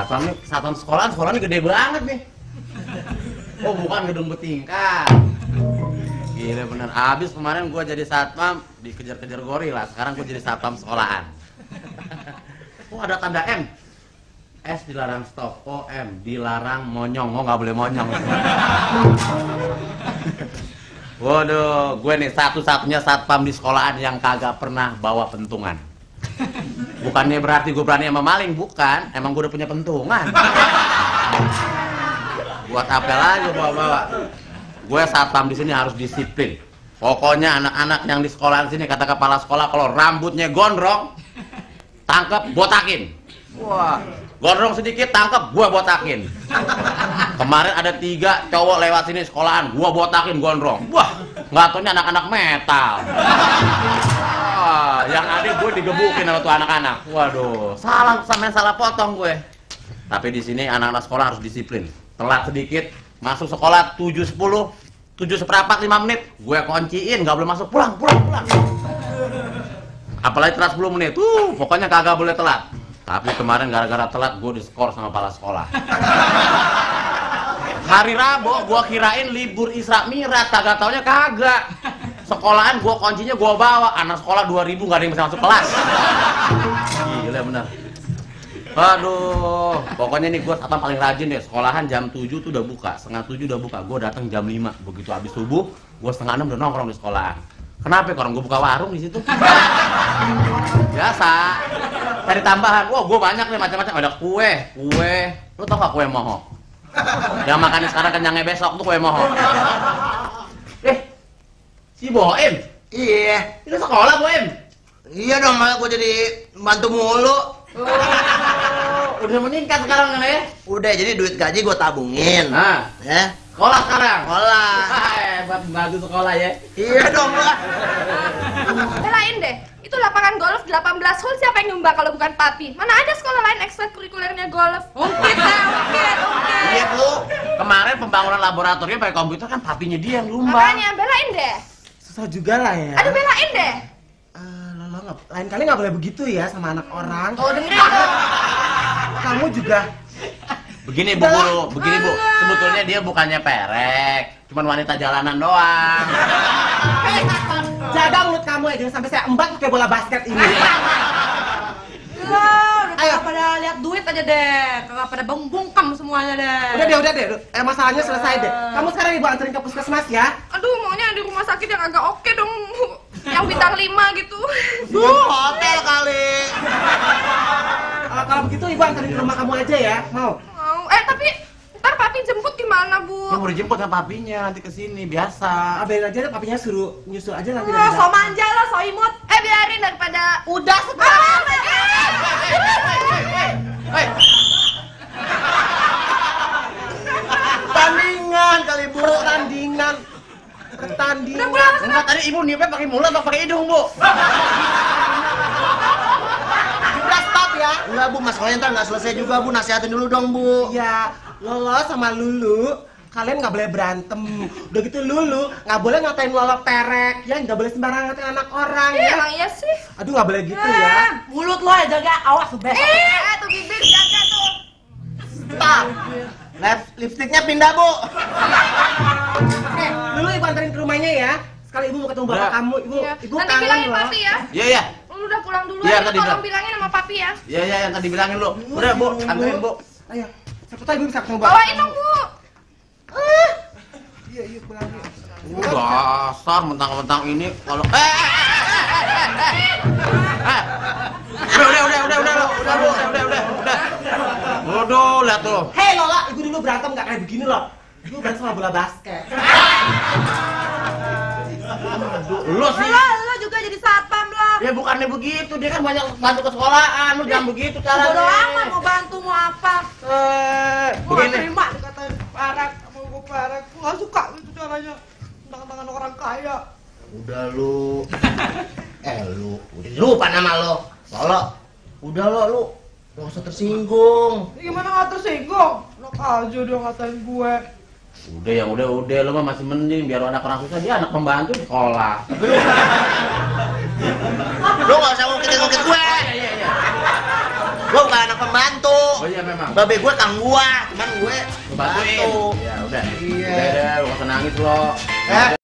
satpam nih, satpam sekolahannya gede banget nih. Oh bukan gedung bertingkat. Gila bener, abis kemarin gue jadi satpam dikejar-kejar gorila, sekarang gue jadi satpam sekolahan. Oh ada tanda M. S dilarang stop, O M dilarang monyong, oh nggak boleh monyong. Waduh, gue nih satu-satunya satpam di sekolahan yang kagak pernah bawa pentungan. Bukannya berarti gue berani sama maling, bukan, emang gue udah punya pentungan. Buat apel aja bawa-bawa. Gue satpam di sini harus disiplin. Pokoknya anak-anak yang di sekolahan sini kata kepala sekolah kalau rambutnya gondrong, tangkep, botakin. Wah, gondrong sedikit tangkep, gua botakin. Kemarin ada 3 cowok lewat sini sekolahan, gua botakin gondrong. Wah, nggak taunya anak-anak metal. Wah, yang ada gue digebukin sama tuh anak-anak. Waduh, salah potong gue. Tapi di sini anak-anak sekolah harus disiplin. Telat sedikit, masuk sekolah 7.10, 7 seperempat 5 menit, gue kunciin, nggak boleh masuk, pulang. Apalagi telat 10 menit, pokoknya kagak boleh telat. Tapi kemarin gara-gara telat gue diskor sama kepala sekolah. Hari Rabu gue kirain libur Isra Mi'raj, kagak taunya kagak. Sekolahan gue kuncinya gue bawa, anak sekolah 2.000 gak ada yang bisa masuk kelas. Gila bener. Aduh, pokoknya nih gue satpam paling rajin deh. Sekolahan jam 7 tuh udah buka, setengah 7 udah buka. Gue datang jam 5, begitu habis subuh, gue setengah 6 udah nongkrong di sekolahan. Kenapa? Orang gue buka warung di situ. Biasa. Cari tambahan. Wah, gue banyak nih macam-macam. Ada kue. Lu tau gak kue moho? Yang makannya sekarang kenyangnya besok tuh kue moho. Si Boim. Iya. Itu sekolah Boim. Iya dong, malah gue jadi bantu mulu. Udah meningkat sekarang kan ya? Udah, jadi duit gaji gue tabungin. Nah, Ya. sekolah sekarang. Sekolah. Hebat bantu sekolah ya. Iya dong lah. Belain deh, itu lapangan golf 18 hole siapa yang nyumbang kalau bukan Papi? Mana ada sekolah lain ekstrakurikulernya golf? Ungkit. Iya Bu, kemarin pembangunan laboratorium pakai komputer kan papinya dia yang nyumbang. Makanya belain deh. Susah juga lah ya. Aduh belain deh. Lo lain kali nggak boleh begitu ya sama anak orang. Oh dengerin tuh. Kamu juga. Begini Bu Guru, begini Bu, sebetulnya dia bukannya perek, cuman wanita jalanan doang. Jaga mulut kamu ya, jangan sampai saya embat pakai bola basket ini. Ayo pada lihat duit aja deh, kagak pada bungkam semuanya deh. Udah deh. Masalahnya selesai deh. Kamu sekarang ibu anterin ke puskesmas ya. Aduh maunya di rumah sakit yang agak oke dong, yang bintang 5 gitu. Hotel kali. Kalau begitu ibu anterin ke rumah kamu aja ya, mau? Tapi ntar Papi jemput gimana Bu? Dia mau dijemput sama papinya nanti kesini, biasa. Biarin aja deh, papinya suruh nyusul aja nanti. So manja lo, so imut. Biarin daripada udah sekarang. Pertandingan kali Bu, pertandingan. Udah pulang. Enggak, tadi ibu niupnya pakai mulut atau pakai hidung Bu? Udah stop ya. Enggak Bu, masalahnya ntar nggak selesai juga Bu, nasihatin dulu dong Bu. Iya, Lolo sama Lulu, kalian nggak boleh berantem. Udah gitu Lulu nggak boleh ngatain Lolo perek, ya nggak boleh sembarangan ngatain anak orang. Iya Ya. emang iya sih. Aduh nggak boleh gitu ya. Mulut lo ya jaga, awas besok. Tuh bibir jaga tuh. Stop. Lipstiknya pindah Bu. Lulu ibu anterin ke rumahnya ya. Sekali ibu mau ketemu bapak kamu, ibu Nanti kangen bilangin loh. Papi ya. Iya. Lu udah pulang dulu Iya, ya, tadi tolong bilang. bilangin sama Papi ya. Iya yang tadi bilangin lu. Udah Bu, anterin Bu. Ayo, siapa tahu ibu bisa ketemu bapak. Bawain dong Bu. Iya pulang yuk. Dasar mentang-mentang ini kalau udah lihat tuh. Hei Lola, ibu dulu berantem nggak kayak begini loh. Ibu berantem sama bola basket. Lu sih. Lo juga jadi satpam lo. Ya bukannya begitu, dia kan banyak bantu ke sekolahan, lu jangan begitu caranya. Bodo amat mau bantu mau apa. Gua Begini. terima dikatain parah, mau gue parah. Gue gak suka itu caranya. Tangan-tangan orang kaya. Udah lu. Lu udah lupa nama lo. Lolo. Udah lu. Gak usah tersinggung. Gimana gak tersinggung? Enak aja dia ngatain gue. Udah lu mah masih mending biar anak orang susah, dia anak pembantu di sekolah. Lu gak usah ngungkit-ngungkit gue. Iya. Gue bukan anak pembantu. Oh iya memang. Babe gue kang gua, cuman gue Lu bantuin. bantu. Ya udah. Iya. Udah, lu gak usah nangis lo. Eh,